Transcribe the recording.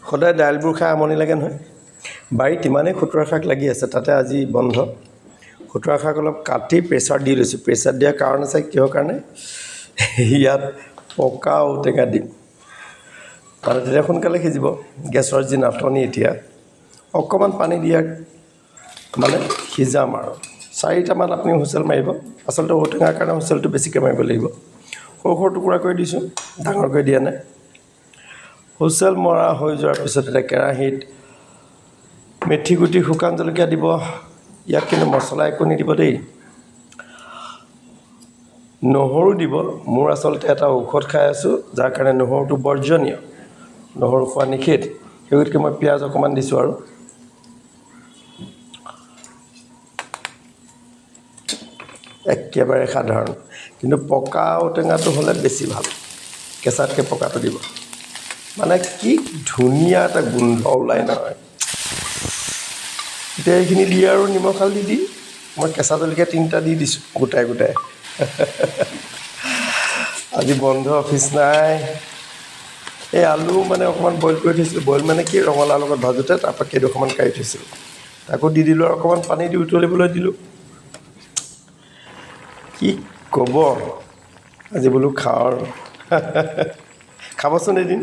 সদায় দাইলবোৰ খাই আমনি লাগে নহয়। বাৰীত ইমানেই খুতুৰা শাক লাগি আছে, তাতে আজি বন্ধ। খুতুৰা শাক অলপ কাটি প্ৰেছাৰ দি লৈছোঁ। প্ৰেছাৰ দিয়াৰ কাৰণ আছে কিহৰ কাৰণে, ইয়াত পকা ঔটেঙা দিম, মানে তেতিয়া সোনকালে সিজিব। গেছৰ যি নাটনি এতিয়া, অকণমান পানী দিয়াৰ মানে সিজাম আৰু চাৰিটামান আপুনি হুইচেল মাৰিব। আচলতে ঔটেঙাৰ কাৰণে হুইচেলটো বেছিকৈ মাৰিব লাগিব। সৰু সৰু টুকুৰা কৰি দিছোঁ, ডাঙৰকৈ দিয়া নাই। হুইচেল মৰা হৈ যোৱাৰ পিছত এতিয়া কেৰাহীত মেথি গুটি, শুকান জলকীয়া দিব। ইয়াত কিন্তু মছলা একো নিদিব দেই। নহৰু দিব। মোৰ আচলতে এটা ঔষধ খাই আছোঁ, যাৰ কাৰণে নহৰুটো বৰ্জনীয়, নহৰু খোৱা নিষেধ। সেই গতিকে মই পিঁয়াজ অকণমান দিছোঁ আৰু একেবাৰে সাধাৰণ। কিন্তু পকা ঔটেঙাটো হ'লে বেছি ভাল, কেঁচাতকৈ পকাটো দিব। মানে কি ধুনীয়া এটা গোন্ধ ওলায় নহয়। এতিয়া এইখিনি দি আৰু নিমখ হালধি দি মই কেঁচা জলকীয়া 3টা দি দিছোঁ গোটাই গোটাই। আজি বন্ধ, অফিচ নাই। এই আলু মানে অকণমান বইল কৰি থৈছিলোঁ। বইল মানে কি, ৰঙালাওৰ লগত ভাজোঁতে তাৰপৰা কেইডোখৰমান কাঢ়ি থৈছিলোঁ, তাকো দি দিলোঁ। আৰু অকণমান পানী দি উতলিবলৈ দিলোঁ। কি ক'ব, আজি বোলো খাওঁ আৰু। খাবচোন এদিন।